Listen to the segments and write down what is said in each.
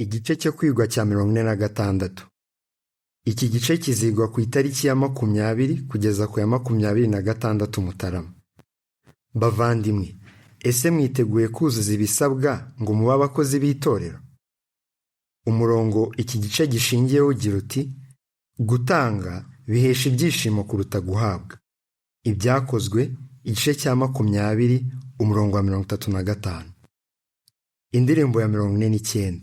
Igice cyo kwigwa cya 46. Iki gice kizigwa ku itariki ya 20 kugeza ku ya 26 Mutarama. Bavandimwe, ese mwiteguye kuzuza ibisabwa ngo mube abakozi b'itorero? Umurongo iki gice gishingiyeho ugira uti: "Gutanga bihesha ibyishimo kuruta guhabwa." Ibyakozwe igice cya 20 umurongo wa 35. Indirimbo ya 49.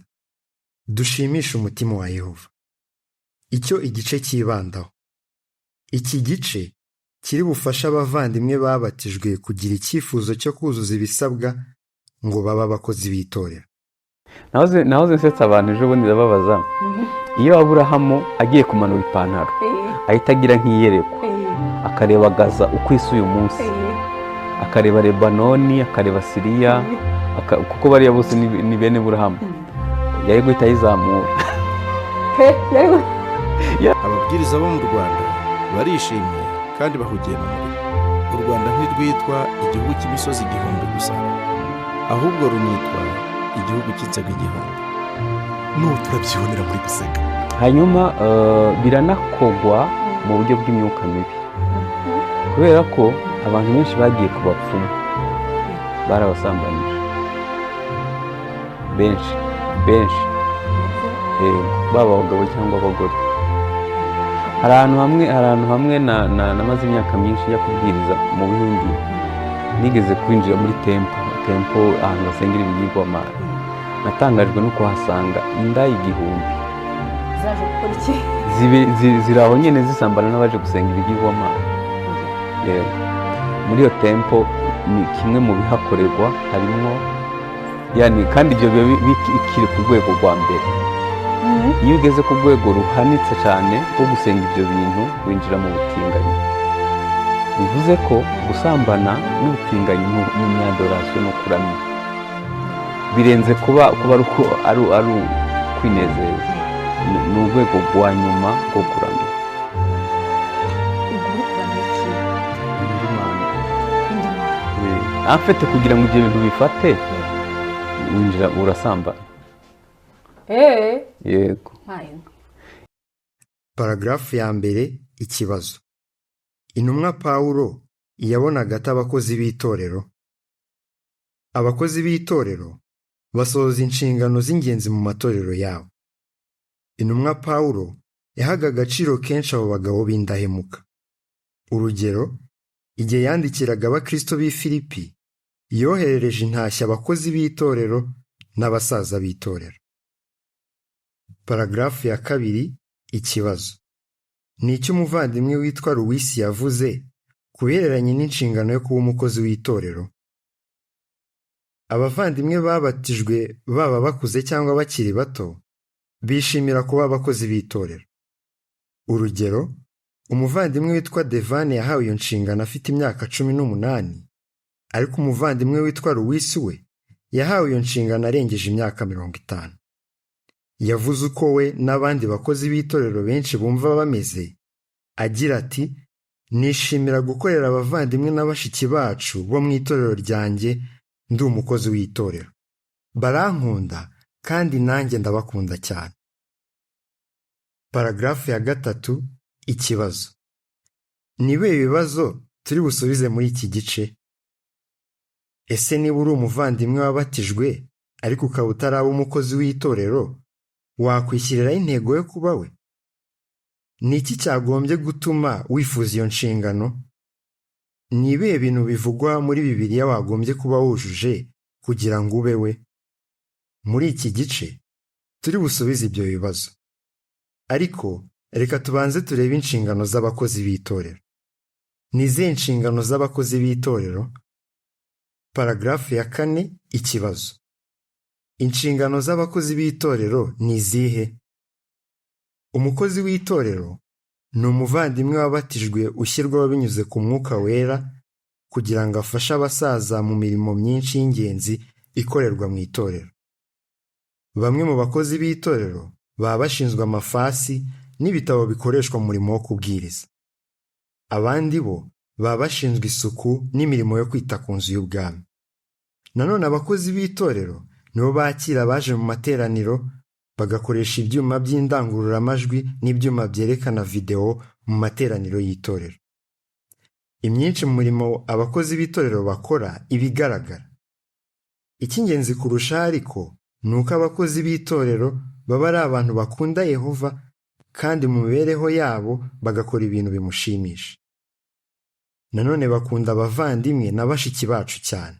Dushimishe umutima wa Yehova. Icyo igice cyibandaho. Iki gice kiri bufashe abavandimwe babatijwe kugira icyifuzo cyo kuzuza ibisabwa ngo babe abakozi b'itorero. Nahoze nsetsa abantu ejo bundi, ndababaza: iyo Aburahamu agiye kumanura ipantaro, ahita agira nk'iyerekwa, akareba Gaza uko isa uyu munsi, akareba Lebanoni, akareba Siriya, kuko bariya bose ni bene Burahamu, yari guhita ayizamura? Ababwiriza bo mu Rwanda barishimye kandi bahugiye mu murimo. U Rwanda ntirwitwa igihugu cy'imisozi igihumbi gusa, ahubwo runitwa igihugu cy'insego igihumbi. N'ubu turabyibonera muri guseka. Hanyuma biranakogwa mu buryo bw'imyuka mibi, kubera ko abantu benshi bagiye ku bapfumu, barabasambanyije benshi benshi, yego, baba abagabo cyangwa abagore. Hari ahantu hamwe namaze imyaka myinshi njya kubwiriza mu Buhindi. Nigeze kwinjira muri temple, ahantu basengera ibigirwamana. Natangajwe no kuhasanga indaya 1000. Zaje gukora iki? Ziri aho nyine zisambana n'abaje gusenga ibigirwamana. Yego, muri iyo temple ni kimwe mu bihakorerwa harimo, yani, kandi ibyo biba bikiri ku rwego rwa mbere. Iyo ugeze ku rwego ruhanitse cyane rwo gusenga ibyo bintu, winjira mu butinganyi. Bivuze ko gusambana n'ubutinganyi ni adoration no kuramya, birenze kuba ari uko ari ukwinezeza. Ni urwego rwa nyuma rwo kuramya. Ubwo uri kuramya iki? Indi mana. Indi mana. En fait, kugira ngo ibyo bintu bifate, winjira urasambana. Yego. Mpaye. Paragarafu ya mbere, ikibazo. Intumwa Pawulo yabonaga ate abakozi b'itorero? Abakozi b'itorero basohoza inshingano z'ingenzi mu matorero yabo. Intumwa Pawulo yahaga agaciro kenshi abo bagabo b'indahemuka. Urugero, igihe yandikiraga Abakristo b'i Filipi, yoherereje intashyo abakozi b'itorero n'abasaza b'itorero. Paragarafu ya kabiri, ikibazo. Ni icyo umuvandimwe witwa Luwisi yavuze ku bihereranye n'inshingano yo kuba umukozi w'itorero? Abavandimwe babatijwe, baba bakuze cyangwa bakiri bato, bishimira kuba abakozi b'itorero. Urugero, umuvandimwe witwa Devane yahawe iyo nshingano afite imyaka 18, ariko umuvandimwe witwa Luwisi we yahawe iyo nshingano arengeje imyaka 50. Yavuze uko we n'abandi bakozi b'itorero benshi bumva bameze, agira ati: "Nishimira gukorera abavandimwe na bashiki bacu bo mu itorero ryanjye ndi umukozi w'itorero. Barankunda kandi nanjye ndabakunda cyane." Paragarafu ya gatatu, ikibazo. Ni ibihe bibazo turi busubize muri iki gice? Ese niba uri umuvandimwe wabatijwe ariko ukaba utaraba umukozi w'itorero, wakwishyiriraho intego yo kuba we? Ni iki cyagombye gutuma wifuza iyo nshingano? Ni ibihe bintu bivugwa muri Bibiliya wagombye kuba wujuje kugira ngo ube we? Muri iki gice turi busubize ibyo bibazo, ariko reka tubanze turebe inshingano z'abakozi b'itorero. Ni izihe nshingano z'abakozi b'itorero? Paragarafu ya kane, ikibazo. Inshingano z'abakozi b'itorero ni izihe? Umukozi w'itorero ni umuvandimwe wabatijwe ushyirwaho binyuze ku mwuka wera kugira ngo afashe abasaza mu mirimo myinshi y'ingenzi ikorerwa mu itorero. Bamwe mu bakozi b'itorero baba bashinzwe amafasi n'ibitabo bikoreshwa mu murimo wo kubwiriza. Abandi bo baba bashinzwe isuku n'imirimo yo kwita ku Nzu y'Ubwami. Nanone abakozi b'itorero nibo bakira abaje mu materaniro, Bagakoresha ibyuma by'indangururamajwi n'ibyuma byerekana videwo mu materaniro y'itorero. Imyinshi mu murimo abakozi b'itorero bakora iba igaragara. Icy'ingenzi kurushaho ariko ni uko abakozi b'itorero baba ari abantu bakunda Yehova kandi mu mibereho yabo bagakora ibintu bimushimisha. Nanone bakunda abavandimwe na bashiki bacu cyane.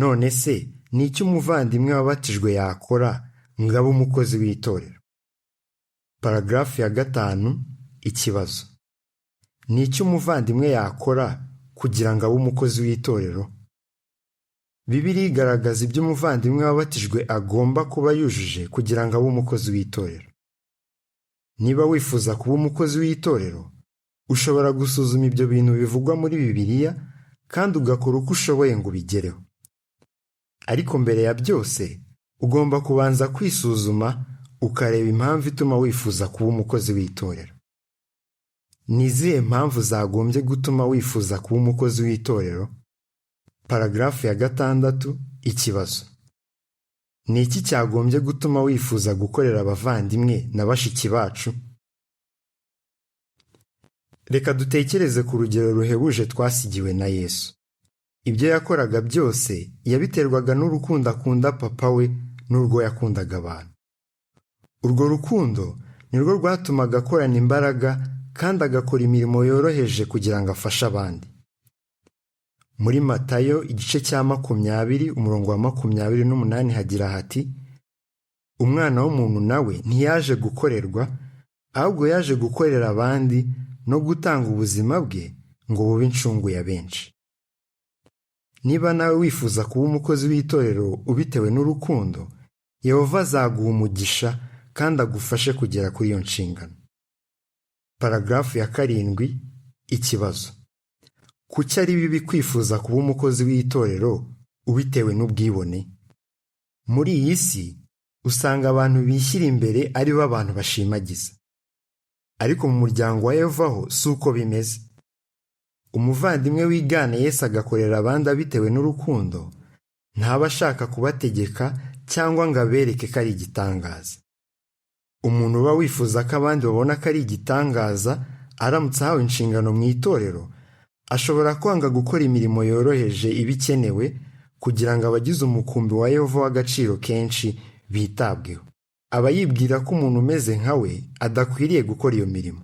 None se ni iki umuvandimwe wabatijwe yakora ngo abe umukozi w'itorero? Paragarafu ya 5, ikibazo. Ni iki umuvandimwe yakora kugira ngo abe umukozi w'itorero? Bibiliya igaragaza ibyo umuvandimwe wabatijwe agomba kuba yujuje kugira ngo abe umukozi w'itorero. Niba wifuza kuba umukozi w'itorero, ushobora gusuzuma ibyo bintu bivugwa muri Bibiliya kandi ugakora uko ushoboye ngo ubigereho. Ariko mbere ya byose, ugomba kubanza kwisuzuma ukareba impamvu ituma wifuza kuba umukozi w'itorero. Ni izihe mpamvu zagombye gutuma wifuza kuba umukozi w'itorero? Paragarafu ya 6, ikibazo. Ni iki cyagombye gutuma wifuza gukorera abavandimwe na bashiki bacu? Reka dutekereze ku rugero ruhebuje twasigiwe na Yesu. Ibyo yakoraga byose yabiterwaga n'urukundo akunda papa we n'urwo yakundaga abantu. Urwo rukundo nirwo rwatumaga akorana imbaraga kandi agakora imirimo yoroheje kugira ngo afashe abandi. Muri Matayo igice cya 20 umurongo wa 28 hagira hati: Umwana w'umuntu nawe ntiyaje gukorerwa, ahubwo yaje gukorera abandi no gutanga ubuzima bwe ngo bube incungu ya benshi. Niba nawe wifuza kuba umukozi w'itorero ubitewe n'urukundo, Yehova azaguha umugisha kandi agufashe kugera kuri iyo nshingano. Paragarafu ya 7, ikibazo. Kuki ari bibi kwifuza kuba umukozi w'itorero ubitewe n'ubwibone? Muri iyi si usanga abantu bishyira imbere ari bo abantu bashimagiza. Ariko mu muryango wa Yehova ho si uko bimeze. Umuvandimwe wigana Yesu agakorera abandi abitewe n'urukundo, ntaba ashaka kubategeka cyangwa ngo abereke ko ari igitangaza. Umuntu uba wifuza ko abandi babona ko ari igitangaza aramutse ahawe inshingano mu itorero, ashobora kwanga gukora imirimo yoroheje iba ikenewe kugira ngo abagize umukumbi wa Yehova w'agaciro kenshi bitabweho. Aba yibwira ko umuntu umeze nka we adakwiriye gukora iyo mirimo.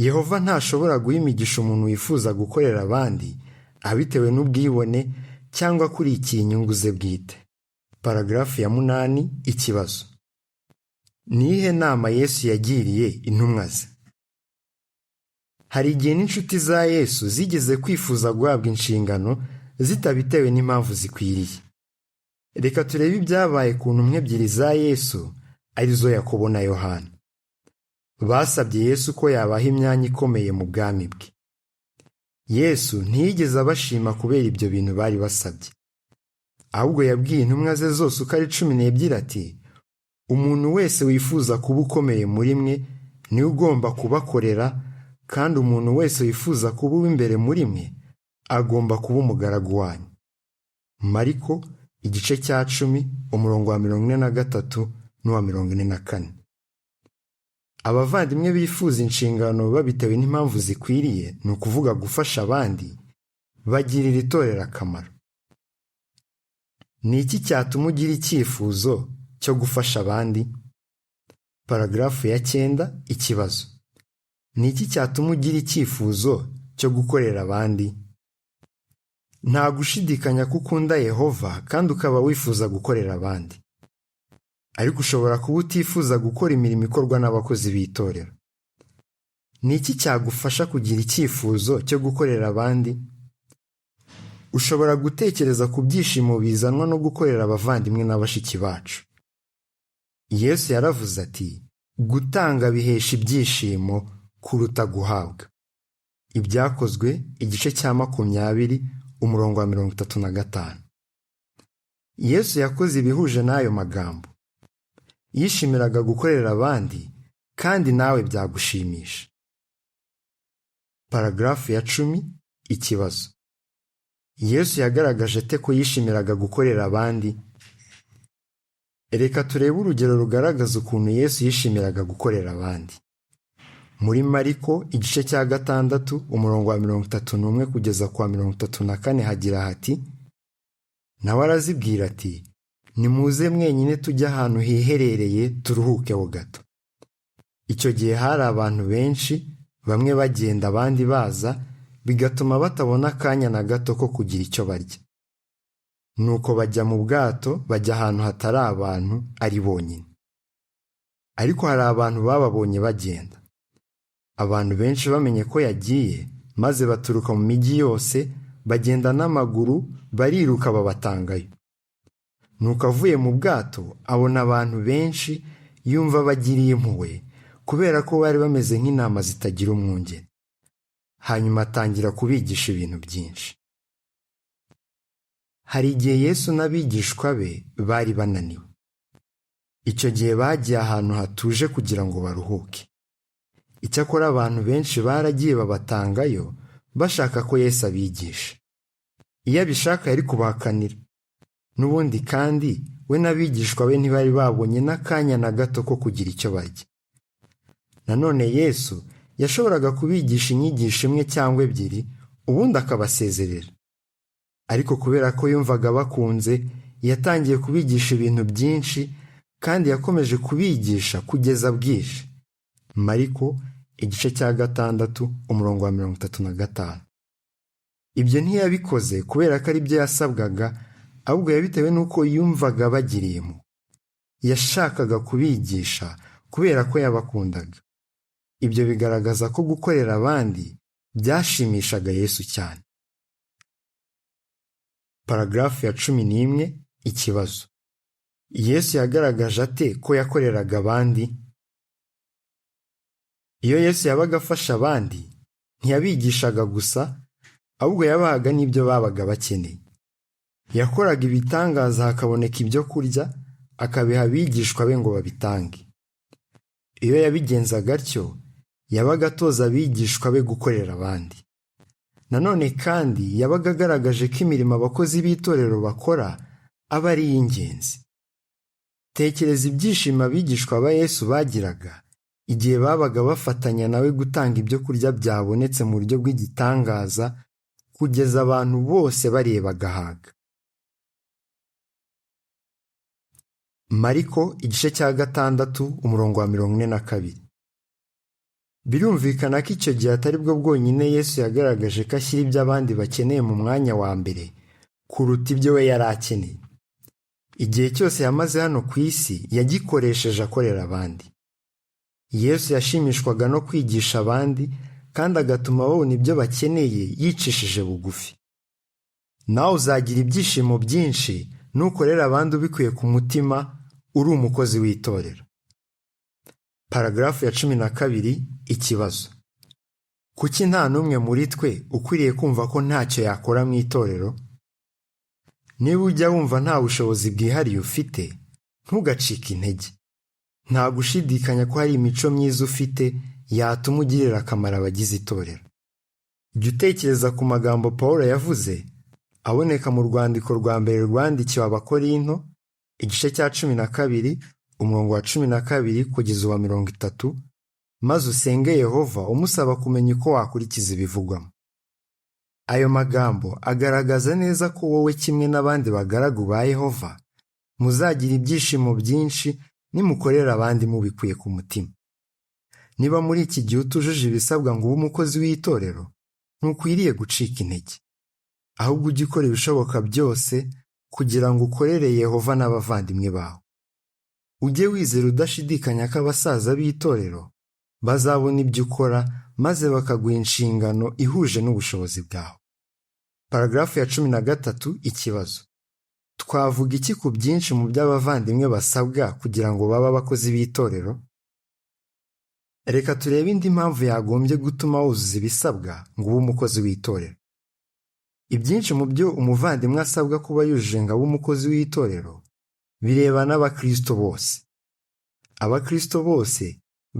Yehova ntashobora guha imigisha umuntu wifuza gukorera abandi abitewe n'ubwibone cyangwa akurikiye inyungu ze bwite. Paragarafu ya 8, ikibazo. Ni iyihe nama Yesu yagiriye intumwa ze? Hari igihe n'inshuti za Yesu zigeze kwifuza guhabwa inshingano zitabitewe n'impamvu zikwiriye. Reka turebe ibyabaye ku ntumwa ebyiri za Yesu, arizo Yakobo na Yohana. Basabye Yesu ko yabaha imyanya ikomeye mu bwami bwe. Yesu ntiyigeze abashima kubera ibyo bintu bari basabye. Ahubwo yabwiye intumwa ze zose uko ari 12 ati: umuntu wese wifuza kuba ukomeye muri mwe niwe ugomba kubakorera, kandi umuntu wese wifuza kuba uw'imbere muri mwe agomba kuba umugaragu wanyu. Mariko igice cya 10 umurongo wa 43 n'uwa 44. Abavandimwe bifuza inshingano babitewe n'impamvu zikwiriye, ni ukuvuga gufasha abandi, bagirira itorero akamaro. Ni iki cyatuma ugira icyifuzo cyo gufasha abandi? Paragarafu ya 9, ikibazo. Ni iki cyatuma ugira icyifuzo cyo gukorera abandi? Nta gushidikanya ko ukunda Yehova kandi ukaba wifuza gukorera abandi. Ariko ushobora kuba utifuza gukora imirimo ikorwa n'abakozi b'itorero. Ni iki cyagufasha kugira icyifuzo cyo gukorera abandi? Ushobora gutekereza ku byishimo bizanwa no gukorera abavandimwe na bashiki bacu. Yesu yaravuze ati: gutanga bihesha ibyishimo kuruta guhabwa. Ibyakozwe igice cya 20 umurongo wa 35. Yesu yakoze ibihuje n'ayo magambo. Yishimiraga gukorera abandi kandi nawe byagushimisha. Paragarafu ya 10, ikibazo. Yesu yagaragaje ate ko yishimiraga gukorera abandi? Reka turebe urugero rugaragaza ukuntu Yesu yishimiraga gukorera abandi. Muri Mariko igice cya 6 umurongo wa 31 kugeza ku wa 34 hagira hati: nawe arazibwira ati, nimuze mwenyine tujye ahantu hiherereye turuhukeho gato. Icyo gihe hari abantu benshi, bamwe bagenda abandi baza, bigatuma batabona akanya na gato ko kugira icyo barya. Nuko bajya mu bwato bajya ahantu hatari abantu ari bonyine. Ariko hari abantu bababonye bagenda. Abantu benshi bamenye ko yagiye, maze baturuka mu mijyi yose bagenda n'amaguru bariruka babatangayo. Nuko avuye mu bwato abona abantu benshi, yumva bagiriye impuhwe kubera ko bari bameze nk'intama zitagira umwungeri. Hanyuma atangira kubigisha ibintu byinshi. Hari igihe Yesu n'abigishwa be bari bananiwe. Icyo gihe bagiye ahantu hatuje kugira ngo baruhuke. Icyakora abantu benshi baragiye babatangayo bashaka ko Yesu abigisha. Iyo abishaka yari kubahakanira. N'ubundi kandi we n'abigishwa be ntibari babonye n'akanya na gato ko kugira icyo barya. Nanone Yesu yashoboraga kubigisha inyigisho imwe cyangwa ebyiri, ubundi akabasezerera. Ariko kubera ko yumvaga bakunze, yatangiye kubigisha ibintu byinshi kandi yakomeje kubigisha kugeza bwije. Mariko igice cya 6 umurongo wa 35. Ibyo ntiyabikoze kubera ko ari byo yasabwaga, ahubwo yabitewe n'uko yumvaga bagiriye impuhwe. Yashakaga kubigisha kubera ko yabakundaga. Ibyo bigaragaza ko gukorera abandi byashimishaga Yesu cyane. Paragrafu ya 11 ikibazo. Yesu yagaragaje ate ko yakoreraga abandi? Iyo Yesu yabaga afasha abandi, ntiyabigishaga gusa, ahubwo yabahaga n'ibyo babaga bakeneye. Yakoraga ibitangaza hakaboneka ibyo kurya, akabiha abigishwa be ngo babitange. Iyo yabigenzaga atyo, yabaga atoza abigishwa be gukorera abandi. Nanone kandi yabaga agaragaje ko imirimo abakozi b'itorero bakora aba ari iy'ingenzi. Tekereza ibyishimo abigishwa ba Yesu bagiraga igihe babaga bafatanya nawe gutanga ibyo kurya byabonetse mu buryo bw'igitangaza kugeza abantu bose bariye bagahaga. Mariko igice cya 6 umurongo wa 42. Birumvikana ko icyo gihe atari bwo bwonyine Yesu yagaragaje ko ashyira ibyo abandi bakeneye mu mwanya wa mbere kuruta ibyo we yari akeneye. Igihe cyose yamaze hano ku isi yagikoresheje akorera abandi. Yesu yashimishwaga no kwigisha abandi kandi agatuma babona ibyo bakeneye yicishije bugufi. Nawe uzagira ibyishimo byinshi nukorera abandi ubikuye ku mutima uri umukozi w'itorero. Paragrafu ya 12 ikibazo. Kuki nta n'umwe muri twe ukwiriye kumva ko ntacyo yakora mu itorero? Niba ujya wumva nta bushobozi bwihariye ufite, ntugacike intege. Nta gushidikanya ko hari imico myiza ufite yatuma ugirira akamaro abagize itorero. Jya utekereza ku magambo Pawulo yavuze aboneka mu rwandiko rwa mbere rwandikiwe Abakorinto, igice cya 12 umurongo wa 12 kugeza uwa 30, maze usenge Yehova umusaba kumenya uko wakurikiza ibivugwamo. Ayo magambo agaragaza neza ko wowe kimwe n'abandi bagaragu ba Yehova muzagira ibyishimo byinshi nimukorera abandi mubikuye ku mutima. Niba muri iki gihe utujuje ibisabwa ngo ube umukozi w'itorero, ntukwiriye gucika intege. Ahubwo ujye ukora ibishoboka byose kugira ngo ukorere Yehova n'abavandimwe bawe. Ujye wizera udashidikanya ko abasaza b'itorero bazabona ibyo ukora maze bakaguha inshingano ihuje n'ubushobozi bwawe. Paragrafu ya 13 ikibazo. Twavuga iki ku byinshi mu byo abavandimwe basabwa kugira ngo babe abakozi b'itorero? Reka turebe indi mpamvu yagombye gutuma wuzuza ibisabwa ngo ube umukozi w'itorero. Ibyinshi mu byo umuvandimwe asabwa kuba yujuje ngo abe umukozi w'itorero bireba n'abakristo bose. Abakristo bose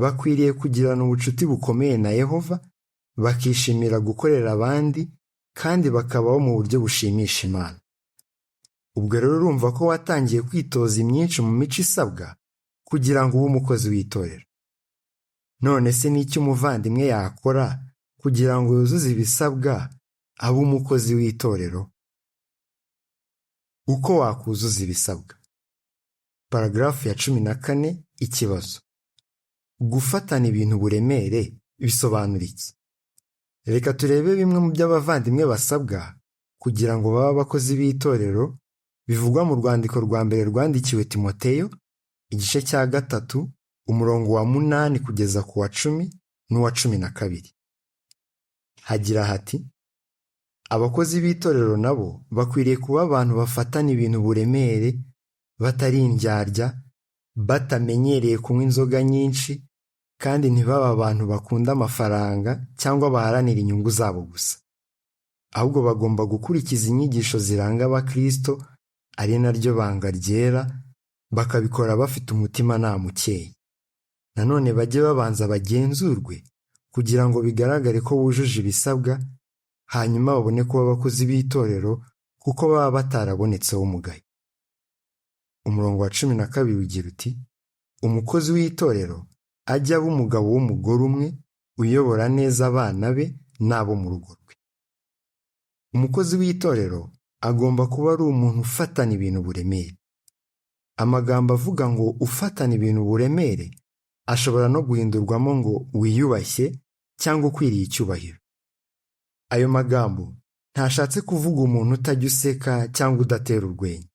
bakwiriye kugirana ubucuti bukomeye na Yehova, bakishimira gukorera abandi kandi bakabaho mu buryo bushimisha Imana. Ubwo rero urumva ko watangiye kwitoza imyinshi mu mico isabwa kugira ngo ube umukozi w'itorero. None se ni iki umuvandimwe yakora kugira ngo yuzuze ibisabwa abe umukozi w'itorero? Uko wakuzuza ibisabwa. Paragarafu ya 14 ikibazo. Gufatana ibintu uburemere bisobanura iki? Reka turebe bimwe mu byo abavandimwe basabwa kugira ngo babe abakozi b'itorero bivugwa mu rwandiko rwa mbere rwandikiwe Timoteyo, igice cya 3, umurongo wa 8 kugeza ku wa 10 n'uwa 12. Hagira hati: abakozi b'itorero nabo bakwiriye kuba abantu bafatana ibintu uburemere, batari indyarya, batamenyereye kunywa inzoga nyinshi, kandi ntibaba abantu bakunda amafaranga cyangwa baharanira inyungu zabo gusa. Ahubwo bagomba gukurikiza inyigisho ziranga Abakristo, ari naryo banga ryera, bakabikora bafite umutimanama ukeye. Nanone bajye babanza bagenzurwe kugira ngo bigaragare ko bujuje ibisabwa, hanyuma babone kuba abakozi b'itorero kuko baba batarabonetseho umugayo. Umurongo wa 12 ugira uti: umukozi w'itorero ajya aba umugabo w'umugore umwe, uyobora neza abana be n'abo mu rugo rwe. Umukozi w'itorero agomba kuba ari umuntu ufatana ibintu uburemere. Amagambo avuga ngo ufatana ibintu uburemere ashobora no guhindurwamo ngo wiyubashye cyangwa ukwiriye icyubahiro. Ayo magambo ntashatse kuvuga umuntu utajya useka cyangwa udatera urwenya.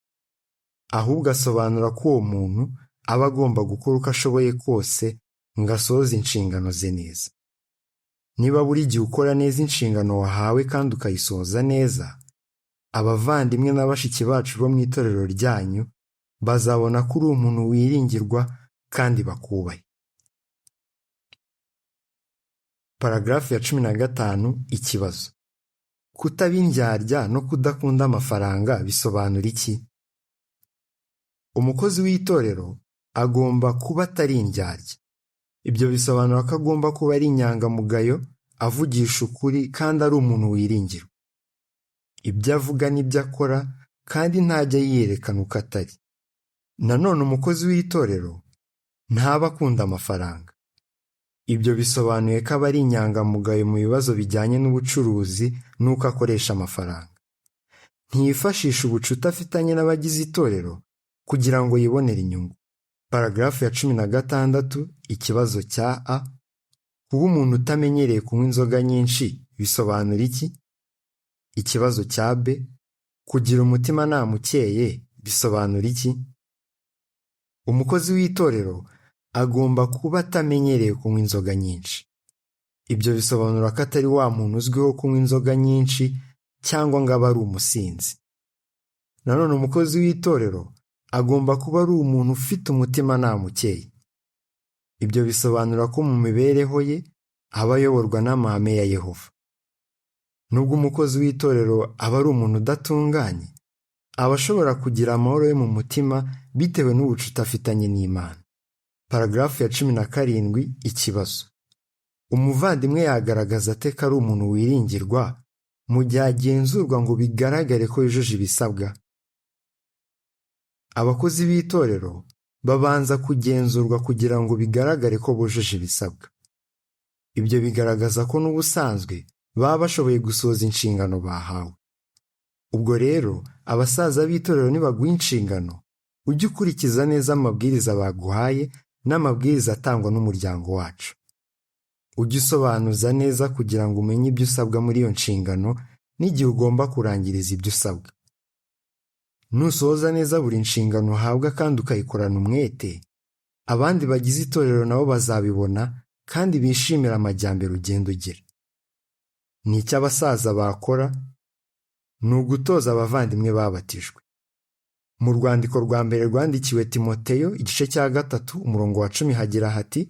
Ahubwo asobanura ko uwo muntu aba agomba gukora uko ashoboye kose ngo asohoze inshingano ze neza. Niba buri gihe ukora neza inshingano wahawe kandi ukayisohoza neza, abavandimwe na bashiki bacu bo mu itorero ryanyu bazabona ko uri umuntu wiringirwa kandi bakubahe. Paragarafu ya 15 ikibazo. Kutaba indyarya no kudakunda amafaranga bisobanura iki? Umukozi w'itorero agomba kuba atari indyarya. Ibyo bisobanura ko agomba kuba ari inyangamugayo, avugisha ukuri kandi ari umuntu wiringirwa. Ibyo avuga n'ibyo akora kandi ntajya yiyerekana uko atari. Nanone umukozi w'itorero ntaba akunda amafaranga. Ibyo bisobanuye ko aba ari inyangamugayo mu bibazo bijyanye n'ubucuruzi n'uko akoresha amafaranga. Ntiyifashisha ubucuti afitanye n'abagize itorero kugira ngo yibonere inyungu. Paragarafu ya 16 ikibazo cya A. Kuba umuntu utamenyereye kunywa inzoga nyinshi bisobanura iki? Ikibazo cya B. Kugira umutimanama ukeye bisobanura iki? Umukozi w'itorero agomba kuba atamenyereye kunywa inzoga nyinshi. Ibyo bisobanura ko atari wa muntu uzwiho kunywa inzoga nyinshi cyangwa ngo abe ari umusinzi. Nanone umukozi w'itorero agomba kuba ari umuntu ufite umutimanama ukeye. Ibyo bisobanura ko mu mibereho ye aba ayoborwa n'amahame ya Yehova. Nubwo umukozi w'itorero aba ari umuntu udatunganye, aba ashobora kugira amahoro yo mu mutima bitewe n'ubucuti afitanye n'Imana. Paragarafu ya 17 ikibazo. Umuvandimwe yagaragaza ate ko ari umuntu wiringirwa mu gihe agenzurwa ngo bigaragare ko yujuje ibisabwa? Abakozi b'itorero babanza kugenzurwa kugira ngo bigaragare ko bujuje ibisabwa. Ibyo bigaragaza ko n'ubusanzwe baba bashoboye gusohoza inshingano bahawe. Ubwo rero abasaza b'itorero nibaguha inshingano, ujye ukurikiza neza amabwiriza baguhaye n'amabwiriza atangwa n'umuryango wacu. Ujye usobanuza neza kugira ngo umenye ibyo usabwa muri iyo nshingano n'igihe ugomba kurangiriza ibyo usabwa. Nusohoza neza buri nshingano uhabwa kandi ukayikorana umwete, abandi bagize itorero nabo bazabibona kandi bishimira amajyambere ugenda ugira. Ni icyo abasaza bakora ni ugutoza abavandimwe babatijwe. Mu rwandiko rwa mbere rwandikiwe Timoteyo igice cya 3 umurongo wa 10 hagira hati: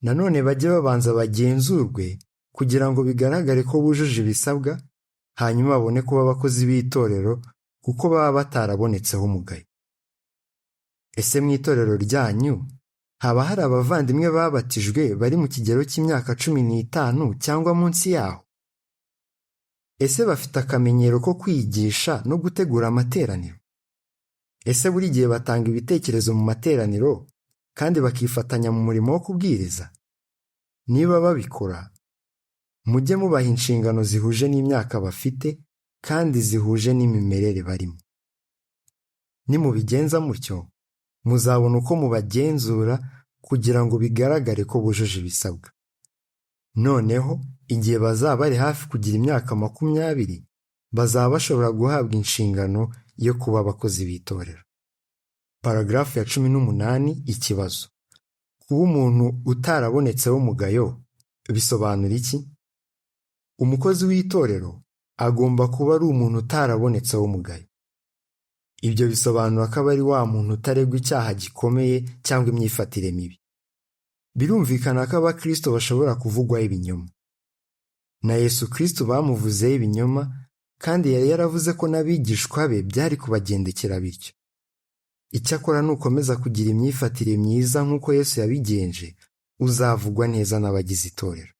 nanone bajye babanza bagenzurwe kugira ngo bigaragare ko bujuje ibisabwa, hanyuma babone kuba abakozi b'itorero kuko baba batarabonetseho umugayo. Ese mu itorero ryanyu haba hari abavandimwe babatijwe bari mu kigero cy'imyaka 15 cyangwa munsi yaho? Ese bafite akamenyero ko kwigisha no gutegura amateraniro? Ese buri gihe batanga ibitekerezo mu materaniro kandi bakifatanya mu murimo wo kubwiriza? Niba babikora, mujye mubaha inshingano zihuje n'imyaka bafite kandi zihuje n'imimerere barimo. Nimubigenza mutyo, muzabona uko mubagenzura kugira ngo bigaragare ko bujuje ibisabwa. Noneho igihe bazaba bari hafi kugira imyaka 20, bazaba bashobora guhabwa inshingano yo kuba abakozi b'itorero. Paragarafu ya 18 ikibazo. Kuba umuntu utarabonetseho umugayo bisobanura iki? Umukozi w'itorero agomba kuba ari umuntu utarabonetseho umugayo. Ibyo bisobanura ko aba ari wa muntu utaregwa icyaha gikomeye cyangwa imyifatire mibi. Birumvikana ko Abakristo bashobora kuvugwaho ibinyoma. Na Yesu Kristo bamuvuzeho ibinyoma, kandi yari yaravuze ko n'abigishwa be byari kubagendekera bityo. Icyakora nukomeza kugira imyifatire myiza nk'uko Yesu yabigenje, uzavugwa neza n'abagize itorero.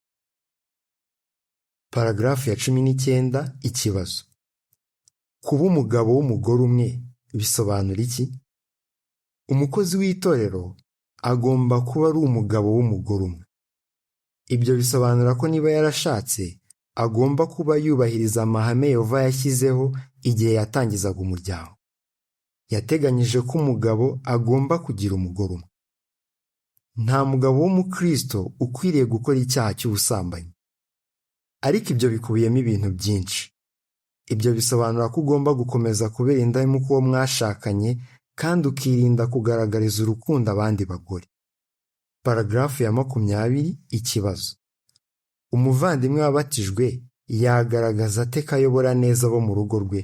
Paragarafu ya 19 ikibazo. Kuba umugabo w'umugore umwe bisobanura iki? Umukozi w'itorero agomba kuba ari umugabo w'umugore umwe. Ibyo bisobanura ko niba yarashatse, agomba kuba yubahiriza amahame Yehova yashyizeho igihe yatangizaga umuryango. Yateganyije ko umugabo agomba kugira umugore umwe. Nta mugabo w'umukristo ukwiriye gukora icyaha cy'ubusambanyi. Ariko ibyo bikubiyemo ibintu byinshi. Ibyo bisobanura ko ugomba gukomeza kubera indahemuka uwo mwashakanye kandi ukirinda kugaragariza urukundo abandi bagore. Paragarafu ya 20 ikibazo. Umuvandimwe wabatijwe yagaragaza ate ko ayobora neza abo mu rugo rwe?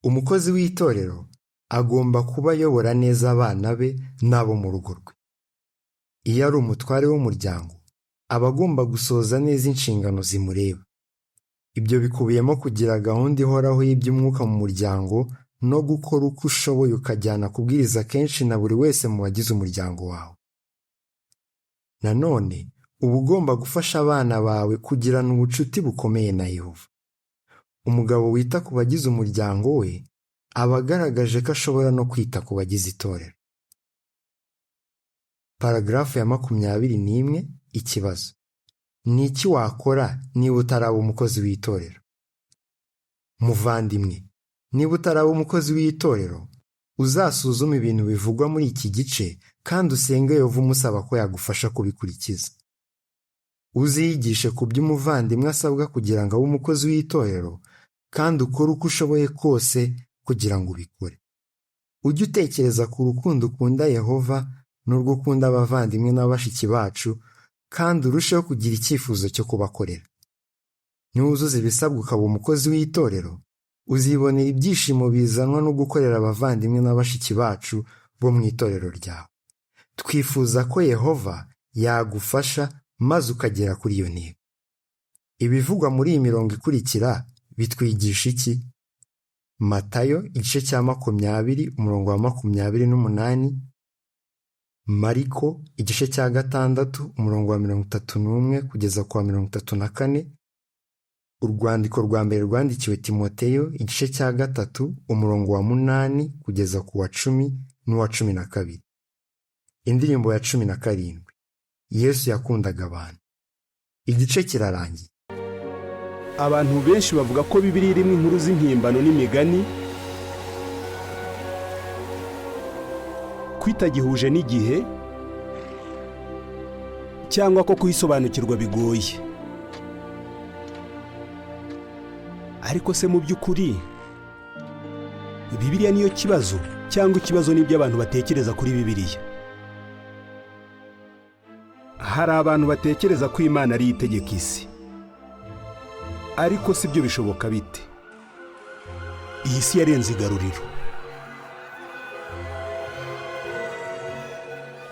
Umukozi w'itorero agomba kuba ayobora neza abana be n'abo mu rugo rwe. Iyo ari umutware w'umuryango, aba agomba gusohoza neza inshingano zimureba. Ibyo bikubiyemo kugira gahunda ihoraho y'iby'umwuka mu muryango no gukora uko ushoboye ukajyana kubwiriza kenshi na buri wese mu bagize umuryango wawe. Nanone uba ugomba gufasha abana bawe kugirana ubucuti bukomeye na Yehova. Umugabo wita ku bagize umuryango we aba agaragaje ko ashobora no kwita ku bagize itorero. Paragarafu ya 21 ikibazo. Ni iki wakora niba utaraba umukozi w'itorero? Muvandimwe, niba utaraba umukozi w'itorero, uzasuzume ibintu bivugwa muri iki gice kandi usenge Yehova umusaba ko yagufasha kubikurikiza. Uziyigishe ku byo umuvandimwe asabwa kugira ngo abe umukozi w'itorero, kandi ukore uko ushoboye kose kugira ngo ubikore. Ujye utekereza ku rukundo ukunda Yehova n'urwo ukunda abavandimwe na bashiki bacu, kandi urusheho kugira icyifuzo cyo kubakorera. Niwuzuza ibisabwa ukaba umukozi w'itorero, uzibonera ibyishimo bizanwa no gukorera abavandimwe na bashiki bacu bo mu itorero ryawe. Twifuza ko Yehova yagufasha maze ukagera kuri iyo ntego. Ibivugwa muri iyi mirongo ikurikira bitwigisha iki? Matayo igice cya 20 umurongo wa 28, Mariko igice cya 6 umurongo wa 31 kugeza ku wa 34, Urwandiko rwa mbere rwandikiwe Timoteyo igice cya 3 umurongo wa 8 kugeza ku wa 10 n'uwa 12. Indirimbo ya 17. Yesu yakundaga abantu. Igice kirarangiye. Abantu benshi bavuga ko Bibiliya irimo inkuru z'impimbano n'imigani, kwitagihuje n'igihe, cyangwa ko kuyisobanukirwa bigoye. Ariko se mu by'ukuri Bibiliya niyo kibazo, cyangwa ikibazo n'ibyo abantu batekereza kuri Bibiliya? Hari abantu batekereza ko Imana ari itegeka isi. Ariko si byo bishoboka bite? Iyi si yarenze igaruriro,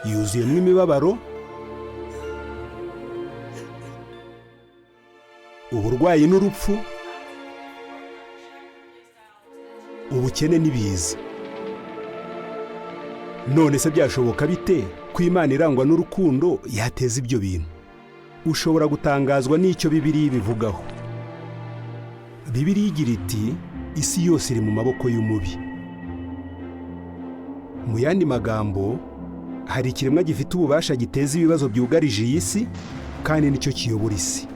yuzuyemo imibabaro, uburwayi n'urupfu, ubukene n'ibiza. None se byashoboka bite ko Imana irangwa n'urukundo yateza ibyo bintu? Ushobora gutangazwa n'icyo Bibiliya ibivugaho. Bibiliya igira iti: Isi yose iri mu maboko y'umubi. Mu yandi magambo, hari ikiremwa gifite ububasha giteza ibibazo byugarije iyi si, kandi nicyo kiyobora isi.